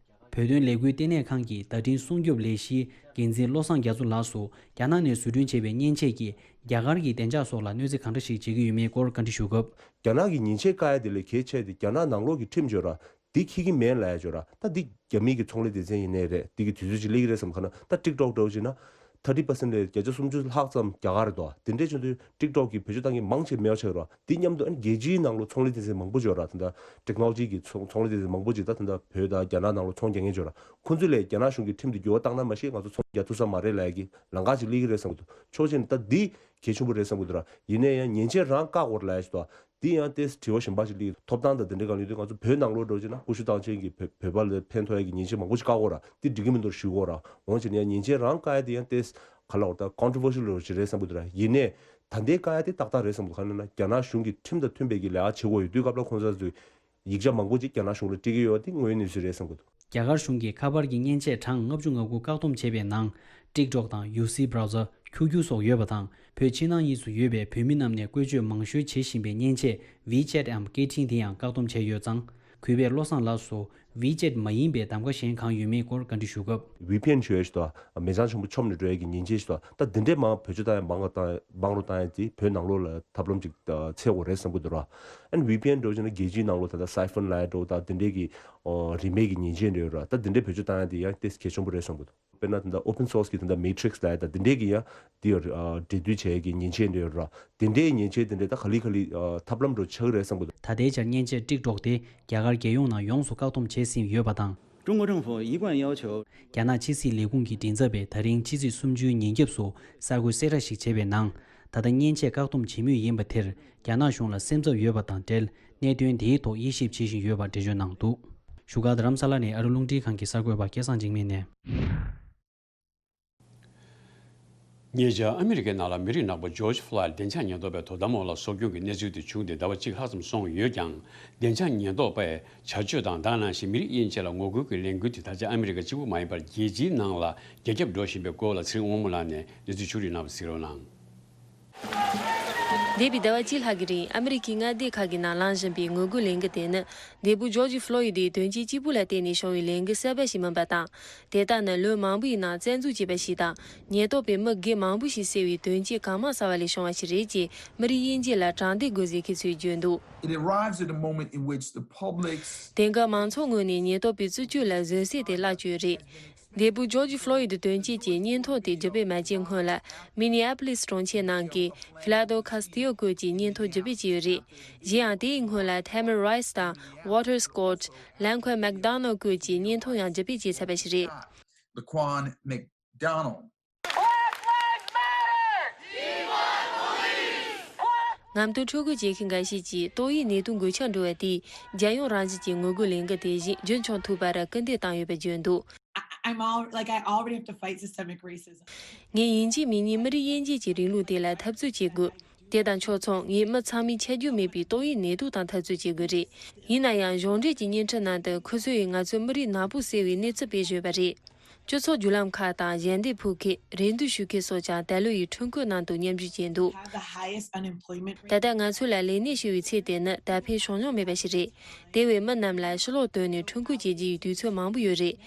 བོད་དོན་ལས་འགུལ་ལྟེ་གནས་ཁང་གི་བརྡ་འཕྲིན་སྲུང་སྐྱོབ་ལས་གཞིའི་འགན་འཛིན་བློ་བཟང་རྒྱ་མཚོ་ལགས་སུ་རྒྱ་ནག་ནས་བཟོ་སྐྲུན་བྱས་པའི་མཉེན་ཆས་ཀྱིས་རྒྱ་གར་གྱི་བདེ་འཇགས་སོགས་ལ་གནོད་འཚེ་གང་འདྲ་ཞིག་བྱེད་ཀྱི་ཡོད་མེད་སྐོར་བཀའ་འདྲི་ཞུ་སྐབས། རྒྱ་ནག་གི་མཉེན་ཆས་བཀག་ཡ་དེ་ལས་གལ་ཆེ་དེ་རྒྱ་ནག་ནང་ལོགས་ཀྱི་ཁྲིམས་བརྗོད་ར་འདི་འཁྱེར་གྱི་མེད་ལབ་ཡ་བརྗོད་ར། ད་འདི་རྒྱ་མི་གི་ཚོང་ལས་སྡེ་ཚན་ཡིན་ནའི་རེད། འདི་གི་དུས་ཚོད་ཅིག་སླེབས་ཀྱི་རེད་བསམ་ག་ན། ད་ཊིག་ཊོག་འདྲ་བོ་ཅིག་ན་ཐར་ཊི་པར་སེན་ལས་བརྒྱ་ཆ་སུམ་ཅུ་ལྷག་ཙམ་རྒྱ་གར་རེད་དོ། དེ་འདྲའི་ཆེད་དུ་ཊིག་ཊོག་གིས་བེད་སྤྱོད་བཏང་མཁན་མང་ཆེ་མེད་པ་ཆགས་ཡོད་ར། འདི་མཉམ་དུ་ཨ་ནི་རྒྱལ་སྤྱིའི་ནང་ལོགས་ཚོང་ལས་སྡེ་ཚན་མང་པོ་ཅིག་ཡོད་ར། ད་ལྟ་ཊེག་ནོ་ལོ་ཇི་གི་ཚོང་ཚོང་ལས་སྡེ་ཚན་མང་པོ་ཅིག་ད་ད་ལྟ་བོད་དང་རྒྱ་ནག་ནང་ལོགས་ཚོང་རྒྱག་མཁན་ཅིག་ཡོད་ར། ཁོང་ཚོ་ལས་རྒྱ་ནག་གཞུང་གི་ཁྲིམས་དེ་འགྱུར་བ་བཏང་ན་མ་གཞི་ང་ཚོ་ཚོང་རྒྱག་ཐུབ་ས་མ་རེད་ལབ་ཡ་གི་ལམ་ཁ་ཅིག་སླེབས་ཀྱི་རེད་བསམ་གི་འདུག་ཕྱོགས་གཅིག་ནས་ད་འདི་གལ་ཆེན་པོ་རེད་བསམ་གི་འདུག་ར། ཡིན་ནའི་ཡང་མཉེན་ཆས་རང་བཀག་དགོས་རེད་ལབ་ཡ་ཞིག་འདུག་འདི་ཡང་ཏོག་ཙམ་དྲི་བ་གཞན་པ་ཞིག་སླེབས་ཀྱི་འདུག་ཐོབ་ཐང་དང་དེ་འདྲའི་སྒང་ལ་ཡོད་དུས་ང་ཚོ་བོད་ནང་ལོགས་འགྲོ་ཅིག་ན་ཀུ་ཤུ་རྟགས་ཅན་གྱི་བོད་བོད་པ་ལ་ཕན་ཐོགས་ཡ་གི་མཉེན་ཆས་མང་པོ་ཞིག་བཀག་དགོས་ར། འདི་འགྲིག་གི་མི་འདུག་ཞུ་དགོས་ར། འོན་ཀྱང་ཡང་མཉེན་ཆས་རང་བཀག་ཡ་དེ་ཡང་ཏོག་ཙམ་ག་ལ་བར་ད་ཀོན་ཊོ་ཝར་ཤལ་འདྲ་བོ་ཞིག་རེད་བསམ་གི་འདུག་ར། ཡིན་ནའི་ད་ལྟའི་བཀག་ཡ་དེ་ཏག་ཏག་རེད་བསམ་གི་འདུག་གང་ཡིན་ན་རྒྱ་ནག་གཞུང་གི་ཁྲིམས་དང་མཐུན་པའི་གི་ལས་ཀ་བྱེད་དགོས་ཡོད་དུས་སྐབས་ལ་ཁོང་ཚོ་ཚོས་ཡིག་ཆ་མང་པོ་ཅིག་རྒྱ་ནག་གཞུང་ལ་སྤྲད་ཀྱི་ཡོད་པ་དེ་དངོས་ཡོད་གནས་ཚུལ་རེད་བསམ་གི་འདུག་རྒྱ་གར་གཞུང་གིས་ཁ་པར་གྱི་མཉེན་ཆས་གྲངས་ལྔ་བཅུ་ང་དགུ་བཀག་སྡོམ་བྱས་པའི་ནང་། ཊིག་ཊོག་དང་ཡུ་སི་བྷ་རའུ་ཛར། ཁྱུ་ཁྱུ་སོགས་ཡོད་པ་དང་། བོད་ཕྱི་ནང་གཉིས་སུ་ཡོད་པའི་བོད་མི་རྣམས་ནས་བཀོལ་སྤྱོད་མང་ཤོས་བྱེད་བཞིན་པའི་མཉེན་ཆས་ཝི་ཆེ་ཊི་འམ་སྐད་འཕྲིན་དེ་ཡང་བཀག་སྡོམ་བྱས་ཡོད་ཙང་། གུས་པས་བློ་བཟང་ལགས་སུ་ཝི་ཆེ་ཊི་མ་ཡིན་པའི་གདམ་ག་གཞན་གང་ཡོད་མེད་སྐོར་བཀའ་འདྲི་ཞུ་སྐབས། ཝི་པི་ཨེན་ཞུ་ཡ་ཞིག་དང་མི་ཚང་ཆེན་པོ་ཆོབ་ནས་འགྲོ་ཡ་གི་མཉེན་ཆས་ཞིག་དང་ད་འདི་འདྲའི་མ་བེད་སྤྱོད་བཏང་ཡ་མང་རུ་བཏང་ཡ་མང་རུ་བཏང་ཡ་དེ་བོད་ནང་ལོགས་ལ་ཐབས་ལམ་ཅིག་འཚོལ་དགོས་རེད་བསམ་གི་འདུག་ར། ཨན་ཝི་པི་ཨེན་འདྲ་བོ་བྱས་ན་རྒྱལ་སྤྱིའི་ནང་ལོགས་ད་ལྟ་སའི་ཕོན་ལབ་ཡ་འདྲ་བོ་དང་དེ་འདྲའི་གི་རིན་མེད་ཀྱི་མཉེན་ཆས་འདྲ་ཡོད་ར། ད་འདི་འདྲའི་བེད་སྤྱོད་བཏང་ཡ་དེ་ཡང་ཏོག་ཙམ་གལ་ཆེན་པོ་རེད་བསམ་གི་འདུག་དཔེར་ན་ད་ལྟ་ཨོ་པན་སོར་སི་གི་ད་ལྟ་མེ་ཊི་རིག་སི་ལབ་ཡ་ད་དེ་འདྲའི་གི་ཡང་དེ་ཡོད་རེད། འབྲེལ་མཐུད་བྱེད་ཡ་གི་མཉེན་ཆས་འདྲ་ཡོད་ར། དེ་འདྲའི་མཉེན་ཆས་དེ་འདྲ་ད་ག་ལེ་ག་ལེ་ཐབས་ལམ་འདྲ་ཆགས་ཀྱི་རེད་བསམ་གི་འདུག་ད་ལྟའི་ཆར་མཉེན་ཆས་ཊིག་ཊོག་དེ་རྒྱ་གར་རྒྱལ་ཡོངས་ནང་ཡོངས་སུ་བཀག་སྡོམ་བྱས་ཟིན་ཡོད་པ་དང་། 中国政府一贯要求 རྒྱ་ནག་ཕྱི་སྲིད་ལས་ཁུངས་ཀྱི་མགྲིན་ཚབ་པས་ད་རིང་ཕྱི་ཚེས་སུམ་ཅུའི་ཉིན་རྒྱབ་སུ་གསར་འགོད་གསལ་བསྒྲགས་ཤིག་བྱས་པའི་ནང་། ད་ལྟ་མཉེན་ཆས་བཀག་སྡོམ་བྱེད་མུས་ཡིན་པ་དེར་རྒྱ་ནག་གཞུང་ལ་སེམས་འཚབ་ཡོད་པ་དང་འབྲེལ། གནད་དོན་དེའི་ཐོག་དབྱེ་ཞིབ་བྱེད་བཞིན་ཡོད་པ་འགྲེལ་བརྗོད་གནང་འདུག་བཞུགས་སྒར་རྡ་རམ་ས་ལ་ནས་ཨ་རི་རླུང་འཕྲིན་ཁང་གི་གསར་འགོད་པ་སྐལ་བཟང་འཇིགས་མེད་ནས། ཉེ་ཆར་ཨ་མི་རི་ཀའི་ནང་ལ་མི་རིགས་ནག་པོ་ཇོརྗ་ཕློའིཌ་བདེ་འཇགས་ཉེན་རྟོག་པའི་དོ་དམ་འོག་ལ་སྲོག་སྐྱོན་གྱི་གནས་ཚུལ་དེ་བྱུང་སྟེ་ཟླ་བ་གཅིག་ལྷག་ཙམ་སོང་ཡོད་ཀྱང་། བདེ་འཇགས་ཉེན་རྟོག་པས་བྱ་སྤྱོད་དང་དེ་ནང་བཞིན་མི་རིགས་དབྱེ་འབྱེད་ལ་ངོ་རྒོལ་གྱི་ལས་འགུལ་དེ་ད་ཆ་ཨ་མི་རི་ཀ་གཅིག་པུ་མ་ཡིན་པར་རྒྱལ་སྤྱིའི་ནང་ལ་རྒྱ་ཁྱབ་འགྲོ་བཞིན་པའི་སྐོར་ལ་ཚེ་རིང་དབང་མོ་ལགས་ནས་གནས་ཚུལ་ཕྱོགས་བསྒྲིགས་གནང་བ་གཟིགས་རོགས་གནང་། འདས་པའི་ཟླ་བ་གཅིག་ལྷག་གི་རིང་ཨ་མི་རི་ཀའི་མངའ་སྡེ་ཁག་གི་ནང་ལངས་བཞིན་པའི་ངོ་རྒོལ་ལས་འགུལ་དེ་ནི། འདས་པོ་ཇོརྗ་ཕློ་ཡིད་དེའི་དོན་རྐྱེན་གཅིག་པུ་ལ་བརྟེན་ནས་བྱུང་བའི་ལས་འགུལ་གསར་པ་ཞིག་མིན་པ་དང་། དེ་ལྟར་ན་ལོ་མང་པོའི་ནང་བཙན་འཛུལ་བྱས་པ་ཞིག་དང་། ཉེན་རྟོག་པས་མི་སྒེར་མང་པོ་ཞིག་བསད་པའི་དོན་རྐྱེན་གང་མང་བསགས་པ་ལས་བྱུང་བ་ཞིག་རེད་ཅེས་མི་རིགས་དབྱེ་འབྱེད་ལ་དྲང་བདེན་དགོས་ཟེར་མཁན་ཚོས་བརྗོད་འདུག It arrives at a moment in which the public's དེང་སྐབས་མང་ཚོགས་ངོས་ནས་ཉེན་རྟོག་པའི་རྩུབ་སྤྱོད་ལ་བཟོད་བསྲན་དེ་བརླག་བཅུག་ཡོད་རེད། འདས་པོ་ཇོརྗ་ཕློ་ཡིད་དོན་རྐྱེན་གྱི་སྙན་ཐོ་དེ་བརྒྱུད་སྤེལ་མ་བྱས་སྔོན་ལ། མི་ནི་ཨ་པོ་ལིས་གྲོང་ཁྱེར་ནང་གི་ཕི་ལ་དོ་ཁ་སི་ཏི་ཡོ་སྐོར་གྱི་སྙན་ཐོ་བརྒྱུད་སྤེལ་བྱས་ཡོད་རེད། གཞན་ཡང་དེའི་སྔོན་ལ་ཐེ་མར་རའི་སི་དང་ཝོ་ཊར་སི་ཀོར་ཊི། ལན་ཁོན་མེག་དོ་ནལ་སྐོར་གྱི་སྙན་ཐོ་ཡང་བརྒྱུད་སྤེལ་བྱས་ཚར་བ་ཞིག་རེད། Laquan McDonald. Black lives matter! ང་ཚོའི་འཕྲུལ་འཁོར་བྱེད་མཁན་འགའ་ཤས་ཀྱིས་ཏོག་དབྱིབས་ནད་དུག་འགོས་ཁྱབ་འགྲོ་བ་དེས་རྒྱལ་ཡོངས་རང་བཞིན་གྱི་ངོ་རྒོལ་ལས་འགུལ་དེ་བཞིན་རྒྱུན་འཁྱོངས་ཐུབ་པར་སྐུལ་འདེད་བཏང་ཡོད་པར་བརྗོད་འདུག I- I'm all like I already have to fight systemic racism. ངས་ཡིན་གཅིག་མིན་གཉིས་མི་རིགས་དབྱེ་འབྱེད་ཀྱི་རིང་ལུགས་དེ་ལ་འཐབ་རྩོད་བྱེད་དགོས། དེ་དང་ཕྱོགས་མཚུངས་ངས་མི་ཚང་མས་ཁྱབ་རྒྱུ་མེད་པའི་ཏོག་དབྱིབས་ནད་དུག་དང་འཐབ་རྩོད་བྱེད་དགོས་རེད། ཡིན་ན་ཡང་གཞུང་འབྲེལ་གྱི་བརྙན་འཕྲིན་ནང་དུ་ཁོ་ཚོས་ང་ཚོ་མི་རིགས་ནག་པོ་བསད་པའི་གནས་ཚུལ་སྤེལ་བཞིན་ཡོད་པ་རེད། སྤྱི་ཚོགས་བརྒྱུད་ལམ་ཁག་དང་ཞལ་འདེབས་ཕུལ་མཁན་རེ་འདུན་ཞུ་མཁན་སོགས་ཀྱང་ད་ལོ་ཡི་འཕྲུལ་འཁོར་ནང་དུ་མཉམ་ཞུགས་བྱས་འདུག Have the highest unemployment rate. ད་ལྟ་ང་ཚོ་ལ་ལས་གནས་ཞུ་བའི་ཚད་དེ་ནི་ད་ཕན་བྱུང་མྱོང་མེད་པ་ཞིག་རེད། དེ་བས་མི་རྣམས་ལ་ཕྱི་ལོགས་ཐོན་ནས་འཕྲུལ་འཁོར་བྱེད་རྒྱུ་ཡི་དུས་ཚོད་མང་པོ་ཡོད་རེད།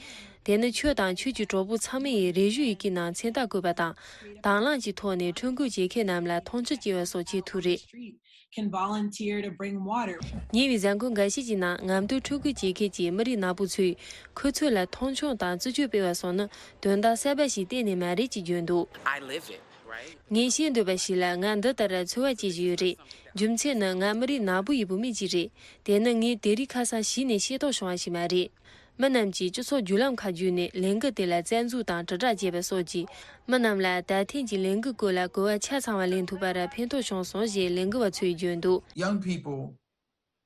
དེ་ནི་ཁྱོད་དང་ཁྱོད་ཀྱི་གྲོགས་པོ་ཚང་མ་ཡི་རེ་ཞུ་ཡི་གེའི་ནང་མཚན་རྟགས་བཀོད་པ་དང་། དང་བླངས་ཀྱི་ཐོག་ནས་འཕྲུལ་འཁོར་བྱེད་མཁན་རྣམས་ལ་མཐོང་ཆུང་བྱེད་པ་སོགས་བྱེད་ཐུབ་རེད། Can volunteer to bring water. ཉེ་བའི་གཟའ་འཁོར་འགའ་ཤས་ཀྱི་ནང་ངམ་ཐོག་འཕྲུལ་འཁོར་བྱེད་མཁན་གྱི་མི་རིགས་ནག་པོ་ཚོས་ཁོ་ཚོ་ལ་མཐོང་ཆུང་དང་རྩུབ་སྤྱོད་སྤེལ་བ་སོགས་ནི་དོན་དག་གསར་པ་ཞིག་གཏན་ནས་མ་རེད་ཅེས་བརྗོད་འདུག I live it, right? ངས་ཤེས་འདོད་པ་ཞིག་ལ་ང་འདི་ལྟར་འཚོ་བ་སྐྱེལ་བཞིན་ཡོད་རེད། རྒྱུ་མཚན་ནི་ང་མི་རིགས་ནག་པོ་ཡི་བུད་མེད་ཅིག་རེད། དེ་ནི་ངས་དེ་རིང་ཁ་སང་གཞི་ནས་ཤེས་རྟོགས་བྱུང་བ་ཞིག་མ་རེད། མི་རྣམས་ཀྱིས་སྤྱི་ཚོགས་བརྒྱུད་ལམ་ཁག་བརྒྱུད་ནས་ལས་འགུལ་དེ་ལ་བཙན་འཛུལ་དང་དྲིལ་བསྒྲགས་བྱས་པ་སོགས་ཀྱིས་མི་རྣམས་ལ་ད་ཐེངས་ཀྱི་ལས་འགུལ་སྐོར་ལ་གོ་བ་ཆ་ཚང་བ་ལེན་ཐུབ་པར་ཕན་ཐོགས་བྱུང་སོང་ཞེས་ལས་འགུལ་བ་ཚོས་བརྗོད་འདུག Young people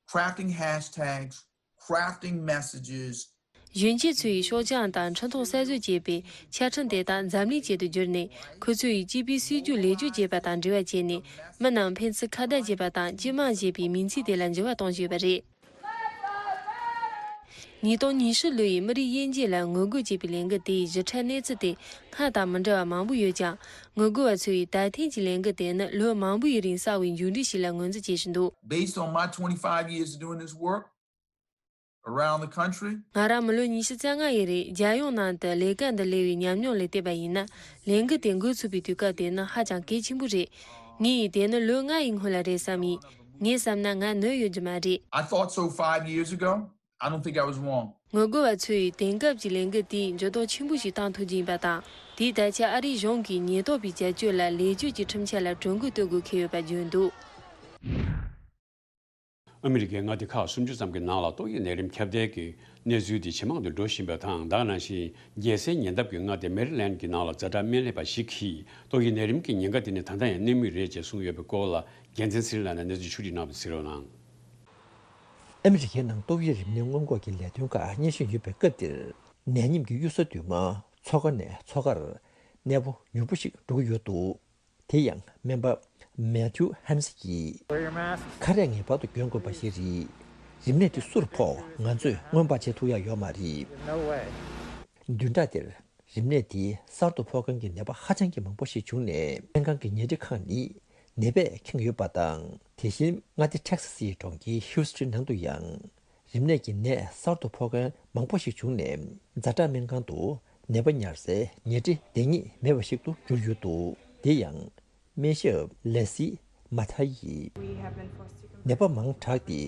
crafting hashtags, crafting messages. གཞོན་སྐྱེས་ཚོ་ཡིས་ཤོག་བྱང་དང་འཕྲིན་ཐུང་གསར་བཟོ་བྱས་པའི་ཆ་འཕྲིན་དེ་དག་འཛམ་གླིང་ཅན་དུ་བསྒྱུར་ནས་ཁོ་ཚོ་ཡིས་སྐྱིད་པའི་སྲིད་ཇུས་ལེགས་བཅོས་བྱེད་པ་དང་འབྲེལ་བ་བྱས་ནས་མི་རྣམས་ཕན་ཚུན་ཁ་བརྡ་བྱེད་པ་དང་སྤྱི་དམངས་ཞེས་པའི་མིང་ཚིག་དེ་ལ་འགྱུར་བ་གཏོང་བཞིན་ཡོད་པ་རེད། ཉིས་སྟོང་ཉི་ཤུ་ལོ་ཡི་མི་རིགས་དབྱེ་འབྱེད་ལ་ངོ་རྒོལ་བྱེད་པའི་ལས་འགུལ་དེའི་ཞིབ་ཕྲ་གནས་ཚུལ་དེ་སྔར་དང་མི་འདྲ་བ་མང་པོ་ཡོད་ཀྱང་། ངོ་རྒོལ་བ་ཚོས་ད་ཐེངས་ཀྱི་ལས་འགུལ་དེ་ནི་ལོ་མང་པོ་ཡི་རིང་བསགས་པའི་མཇུག་འབྲས་ཤིག་ལ་ངོས་འཛིན་བྱེད་བཞིན་འདུག Based on my twenty-five years of doing this work, around the country. ང་རང་མི་ལོ་ཉི་ཤུ་རྩ་ལྔ་ཡིན་རེད། རྒྱལ་ཡོངས་ནང་དུ་ལས་ཀ་འདི་ལས་པའི་ཉམས་མྱོང་ལ་བལྟས་པ་ཡིན་ན། ལས་འགུལ་དེ་འགོ་ཚུགས་པའི་དུས་སྐབས་དེ་ནི་ཧ་ཅང་གལ་ཆེན་པོ་རེད། ངས་དེ་ནི་ལོ་ལྔ་ཡི་སྔོན་ལ་རེད་བསམ་ཡིན། ངས་བསམ་ན་ང་ནོར་ཡོད་རྒྱུ་མ་རེད། I thought so five years ago. I don't think I was wrong. ངོ་རྒོལ་བ་ཚོས་དེང་སྐབས་ཀྱི་ལས་འགུལ་དེས་འགྱུར་ལྡོག་ཆེན་པོ་ཞིག་བཏང་ཐུབ་ཀྱི་ཡིན་པ་དང་། དེས་ད་ཆ་ཨ་རིའི་གཞུང་གིས་ཉེན་རྟོག་པའི་བྱ་སྤྱོད་ལ་ལས་སྤྱོད་ཀྱི་ཁྲིམས་འཆར་ལ་གྲོས་འགོ་གཏོད་དགོས་འཁེལ་ཡོད་པ་བརྗོད་འདུག། ཨ་མི་རི་ཀའི་མངའ་སྡེ་ཁག་སུམ་ཅུ་ཙམ་གྱི་ནང་ལ་ཏོག་དབྱིབས་ནད་རིམས་ཁྱབ་གདལ་གྱི་གནས་ཚུལ་དེ་ཇེ་མང་དུ་འགྲོ་བཞིན་པ་དང་། ད་ག་ནང་བཞིན་རྒྱལ་སའི་ཉེ་འདབས་ཀྱི་མངའ་སྡེ་མེ་རི་ལན་གྱི་ནང་ལ་ཛ་དྲག་སྨན་ལས་པ་ཞིག་གིས་ཏོག་དབྱིབས་ནད་རིམས་ཀྱི་ཉེན་ཁ་དེ་ནི་ད་ལྟ་ཡང་གནས་མུས་རེད་ཅེས་གསུངས་ཡོད་པའི་སྐོར་ལ་རྒྱལ་མཚན་ཚེ་རིང་ལགས་ནས་གནས་ཚུལ་ཕྱོགས་སྒྲིག་གནང་བ་གཟིགས་རོགས་གནང་། ཨ་མི་རི་ཀའི་ནང་ཏོག་དབྱིབས་རིམས་ནད་སྔོན་འགོག་གི་ལས་དོན་ཁག་སྙན་ཞུ་ཡོད་པའི་སྐབས་འདིར། ནད་ཉིམ་གྱི་གཡུལ་ས་དུ་མ་མཚོ་ཁ་ནས་མཚོ་ཁར་གནས་སྤོ་མྱུར་པོ་ཞིག་འགྲོ་གི་ཡོད་འདུག། དེ་ཡང་སྨན་པ་མེ་ཐིའུ་ཧན་སི་ཡིས། ཁ་རས་ངེས་པར་དུ་གྱོན་དགོས་པ་ཞིག་རེད། རིམས་ནད་དེ་སུར་ཕོག་ང་ཚོས་སྔོན་དཔག་བྱེད་ཐུབ་ཡག་ཡོད་མ་རེད། བདུན་ཕྲག་འདིར་རིམས་ནད་དེ་གསར་དུ་ཕོག་མཁན་གྱི་ནད་པ་ཧ་ཅང་གི་མང་པོ་ཞིག་བྱུང་ནས། སྨན་ཁང་གི་ཉལ་ཁྲི་ཁག་ནི་ནད་པས་ཁེངས་ཡོད་པ་དང་། དེ་བཞིན་མངའ་སྡེ་ཊེག་སི་སིའི་གྲོང་ཁྱེར་ཧིའུ་སི་ཊོན་ནང་དུ་ཡང་། རིམས་ནད་ཀྱི་ནད་གསར་དུ་ཕོག་མཁན་མང་པོ་ཞིག་བྱུང་ནས། ཛ་དྲག་སྨན་ཁང་དུ་ནད་པ་ཉར་སའི་ཉལ་ཁྲི་དེ་ཉིད་མེད་པ་ཞིག་ཏུ་གྱུར་ཡོད་འདུག། དེ་ཡང་སྨན་ཞབས་ལེ་སི་མ་ཐ་ཡིས། ནད་པ་མང་དྲགས་ཏེ་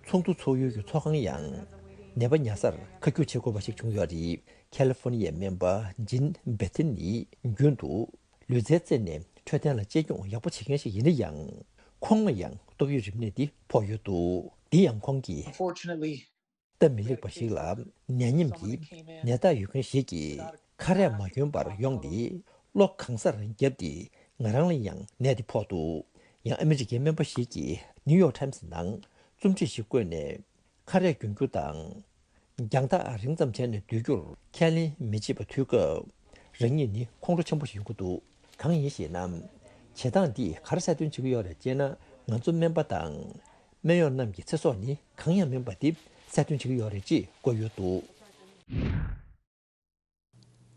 ཚོགས་འདུ་ཚོགས་ཡུལ་གྱི་ཚོགས་ཁང་ཡང་ནད་པ་ཉར་སར་ཁ་སྒྱུར་བྱེད་དགོས་པ་ཞིག་བྱུང་ཡོད་རེད། ཁ་ལི་ཧྥོ་ནི་ཡའི་སྨན་པ་ཇིན་བེ་ཐིན་ནི་རྒྱུན་དུ། ལུས་རྩལ་རྩེད་ནས་འཕྲོད་བསྟེན་ལ་གཅེས་སྐྱོང་ཡག་པོ་བྱེད་མཁན་ཞིག་ཡིན་ན་ཡང་། ཁོང་ལ་ཡང་ཏོག་དབྱིབས་རིམས་ནད་འདི་ཕོག་ཡོད་འདུག། འདི་ཡང་ཁོང་གིས། Unfortunately, སྟབས་མི་ལེགས་པ་ཞིག་ལ། ནད་ཉམས་ཀྱི་ནད་རྟགས་ཡོད་མཁན་ཞིག་གིས་ཁ་རས་མ་གྱོན་པར་ཡོང་སྟེ། གློ་གང་སར་བརྒྱབ་སྟེ། ང་རང་ལ་ཡང་ནད་འདི་ཕོག་འདུག། ཡང་ཨ་མི་རི་ཀའི་སྨན་པ་ཞིག་གིས་ནིའུ་ཡོག་ཊའིམ་སི་ནང་རྩོམ་སྒྲིག་ཞིག་བཀོད་ནས། ཁ་རས་གྱོན་རྒྱུ་དང་། རྒྱང་ཐག་རིང་ཙམ་བྱས་ནས་སྡོད་རྒྱུར་ཁས་ལེན་མི་བྱེད་པ་དུས་སྐབས། རང་ཉིད་ནི་ཁོང་ཁྲོ་ཆེན་པོ་ཞིག་ཡོང་གི་འདུག། གང་ཡིན་ཞེ་ན། བྱེད་སྟངས་འདིས་ག་རེ་གསལ་སྟོན་བྱེད་ཀྱི་ཡོད་རེད་ཅེ་ན། ང་ཚོ་སྨན་པ་དང་། སྨན་གཡོག་རྣམས་ཀྱི་ཚེ་སྲོག་ནི་གང་ཡང་མིན་པ་འདི་གསལ་སྟོན་བྱེད་ཀྱི་ཡོད་རེད་ཅེས་བཀོད་ཡོད་འདུག།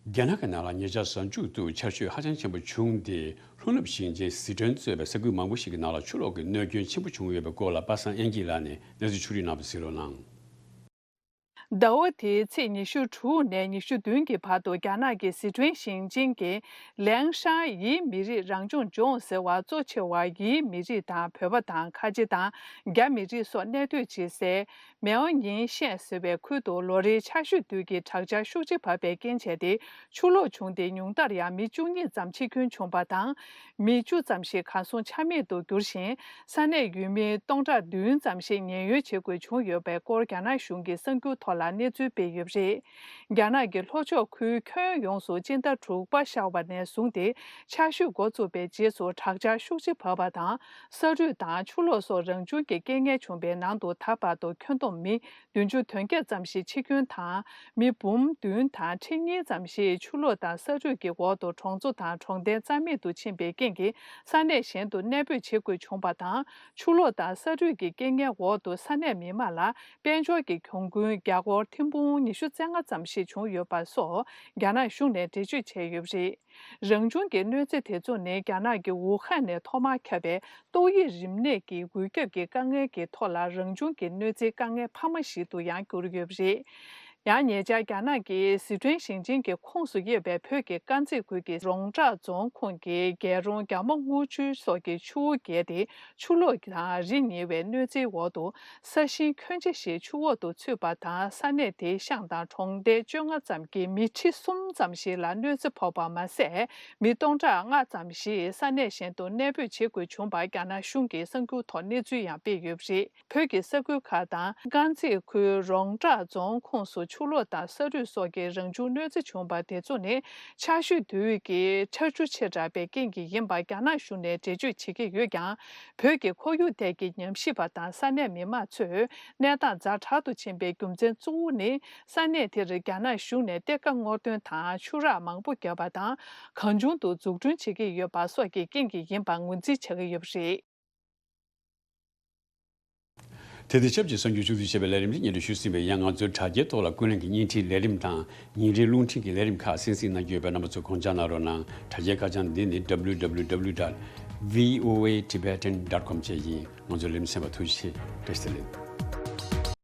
རྒྱ་ནག་གི་ནང་ལ་ཉེ་ཆར་གཟའ་མཇུག་ཏུ་ཆར་ཞོད་ཧ་ཅང་ཆེན་པོ་བྱུང་སྟེ། ལྷོ་ནུབ་ཞིང་ཆེན་ཟི་ཁྲོན་གཙོས་པའི་ས་ཁུལ་མང་པོ་ཞིག་གི་ནང་ལ་ཆུ་ལོག་གི་གནོད་སྐྱོན་ཆེན་པོ་བྱུང་ཡོད་པའི་སྐོར་ལ་པ་སངས་དབྱངས་སྐྱིད་ལགས་ནས་གནས་ཚུལ་ཕྱོགས་སྒྲིག་གནང་བ་གཟིགས་རོགས་གནང་། ཟླ་བ་འདིའི་ཚེས་ཉི་ཤུ་དྲུག་ནས་ཉི་ཤུ་བདུན་གྱི་བར་དུ་རྒྱ་ནག་གི་ཟི་ཁྲོན་ཞིང་ཆེན་གྱི་ལེང་ཧྲང་ཡི་མི་རིགས་རང་སྐྱོང་ལྗོངས་ཟེར་བ་གཙོ་ཆེ་བ་ཡི་མི་རིགས་དང་བོད་པ་དང་ཁ་ཆེ་དང་རྒྱ་མི་རིགས་སོགས་གནས་སྡོད་བྱེད་སའི། མེའོ་ཉིང་ཤན་ཟེར་བའི་ཁུལ་དུ་ལོ་རེའི་ཆར་ཞོད་དུས་ཀྱི་དྲག་ཆར་ཤུགས་ཆེ་བབས་པའི་རྐྱེན་བྱས་ཏེ། ཆུ་ལོག་བྱུང་སྟེ་ཉུང་མཐར་ཡང་མི་བཅུ་གཉིས་ཙམ་འཆི་སྐྱོན་བྱུང་བ་དང་། མི་བཅུ་ཙམ་ཞིག་གར་སོང་ཆ་མེད་དུ་གྱུར་ཞིང་། ས་གནས་ཡུལ་མི་སྟོང་ཕྲག་བདུན་ཙམ་ཞིག་ཉེན་གཡོལ་བྱེད་དགོས་བྱུང་ཡོད་པའི་སྐོར་རྒྱ་ནག་གཞུང་གི་གསར་འགྱུར་ཐོག་ལ་གནས་ཚུལ་སྤེལ་ཡོད་པ་རེད། རྒྱ་ནག་གི་ལྷོ་ཕྱོགས་ཁུལ་ཁྱོན་ཡོངས་སུ་སྤྱི་ཟླ་དྲུག་པ་ཤར་བ་ནས་བཟུང་སྟེ། ཆར་ཞོད་འགོ་བཙུགས་པའི་རྗེས་སུ་དྲག་ཆར་ཤུགས་ཆེ་བབས་པ་དང་། ས་རུད་དང་ཆུ་ལོག་སོགས་རང་བྱུང་གི་རྐྱེན་ངན་བྱུང་བའི་ནང་དུ་ད་བར་དུ་ཁྱོན་བསྡོམས་མི་བདུན་ཅུ་དོན་བརྒྱད་ཙམ་ཞིག་འཆི་སྐྱོན་དང་། མི་འབུམ་བདུན་དང་ཁྲི་གཉིས་ཙམ་ཞིག་ཆུ་ལོག་དང་ས་རུད་ཀྱི་འོག་ཏུ་གྲོང་ཚོ་དང་གྲོང་རྡལ་རྩ་མེད་དུ་ཕྱིན་པའི་རྐྱེན་གྱིས་ས་གནས་གཞན་དུ་གནས་སྤོས་བྱེད་དགོས་བྱུང་བ་དང་། ཆུ་ལོག་དང་ས་རུད་ཀྱི་རྐྱེན་ངན་འོག་ཏུ་ས་གནས་མི་མང་ལ་དཔལ་འབྱོར་གྱི་གྱོང་གུན་རྒྱ་སྒོར་ཐེར་འབུམ་ཉི་ཤུ་རྩ་ལྔ་ཙམ་ཞིག་བྱུང་ཡོད་པ་སོགས་རྒྱ་ནག་གཞུང་ནས་འགྲེལ་བརྗོད་བྱས་ཡོད་པ་རེད། རང་བྱུང་གི་གནོད་འཚེ་དེ་ཚོ་ནི་རྒྱ་ནག་གི་ཝུ་ཧན་ནས་ཐོག་མར་ཁྱབ་པའི་ཏོག་དབྱིབས་རིམས་ནད་ཀྱི་འགོས་ཁྱབ་ཀྱི་དཀའ་ངལ་གྱི་ཐོག་ལ་རང་བྱུང་གི་གནོད་འཚེའི་དཀའ་ངལ་འཕར་མ་ཞིག་ཏུ་ཡང་གྱུར་ཡོད་པ་རེད། ཡང་ཉེ་ཆར་རྒྱ་ནག་གི་ཟི་ཁྲོན་ཞིང་ཆེན་གྱི་ཁོངས་སུ་དབྱེ་བའི་བོད་ཀྱི་དཀར་མཛེས་ཁུལ་གྱི་རོང་བྲག་རྫོང་ཁོངས་ཀྱི་རྒྱལ་རོང་རྒྱ་མ་རྔུལ་ཆུ་སོགས་ཀྱི་ཆུ་བོ་བརྒལ་ཏེ་ཆུ་ལོག་དང་རི་ཉིལ་བའི་གནོད་འཚེའི་འོག་ཏུ། ས་ཞིང་ཁྱོན་ཆེ་ཞིག་ཆུ་འོག་ཏུ་ཚུད་པ་དང་། ས་གནས་དེའི་ཤང་དང་གྲོང་རྡལ་བཅོ་ལྔ་ཙམ་གྱི་མི་ཁྲི་གསུམ་ཙམ་ཞིག་ལ་གནོད་འཚེ་ཕོག་པ་མ་ཟད། མི་སྟོང་ཕྲག་ལྔ་ཙམ་ཞིག་ས་གནས་གཞན་དུ་གནས་སྤོས་བྱེད་དགོས་བྱུང་བར་རྒྱ་ནག་གཞུང་གིས་གསར་འགྱུར་ཐོག་གནས་ཚུལ་ཡང་སྤེལ་ཡོད་པ་རེད། བོད་ཀྱི་ས་ཁུལ་ཁག་དང་དཀར་མཛེས་ཁུལ་རོང་བྲག་རྫོང་ཁོངས་སུ་ཆུ་ལོག་དང་ས་རུད་སོགས་ཀྱི་རང་བྱུང་གནོད་འཚེ་བྱུང་བ་དེ་ཚོ་ནི། ཆར་ཞོད་དུས་ཀྱི་ཆར་ཆུ་ཆེ་དྲགས་པའི་རྐྱེན་གྱིས་ཡིན་པ་རྒྱ་ནག་གཞུང་ནས་འགྲེལ་བརྗོད་བྱེད་ཀྱི་ཡོད་ཀྱང་། བོད་ཀྱི་ཁོར་ཡུག་ཐད་ཀྱི་ཉམས་ཞིབ་པ་དང་ས་གནས་མི་མང་ཚོས་གནས་སྟངས་ཛ་དྲག་ཏུ་ཕྱིན་པའི་རྒྱུ་མཚན་གཙོ་བོ་ནི། ས་གནས་དེར་རྒྱ་ནག་གཞུང་ནས་གཏེར་ཁ་སྔོག་འདོན་དང་ཆུ་རགས་མང་པོ་བརྒྱབ་པ་དང་། གང་བྱུང་དུ་འཛུགས་སྐྲུན་བྱེད་ཀྱི་ཡོད་པ་སོགས་ཀྱི་རྐྱེན་གྱིས་ཡིན་པ་ངོས་འཛིན་བྱ་གི་ཡོད་པ་རེད། དེ་དང་ཆབས་ཅིག་གསར་འགྱུར་ཕྱོགས་བསྡུས་བྱས་པའི་ལས་རིམ་འདི་སྙན་སྒྲོན་ཞུས་ཟིན་པས། ཡང་ང་ཚོའི་དྲ་རྒྱའི་ཐོག་ལ་ཀུན་གླེང་གི་བརྙན་འཕྲིན་ལས་རིམ་དང་ཉིན་རེའི་རླུང་འཕྲིན་གྱི་ལས་རིམ་ཁག་གསན་གཟིགས་གནང་རྒྱུ་ཡོད་པས། རྣམ་པ་ཚོས་དགོངས་འཇགས་གནང་རོགས་གནང་། དྲ་རྒྱའི་ཁ་བྱང་འདི་ནི་W W W dot V O A Tibetan dot com བཅས་ཡིན། ང་ཚོའི་ལས་རིམ་གསན་པར་ཐུགས་རྗེ་ཆེ། བཀྲ་ཤིས་བདེ་ལེགས།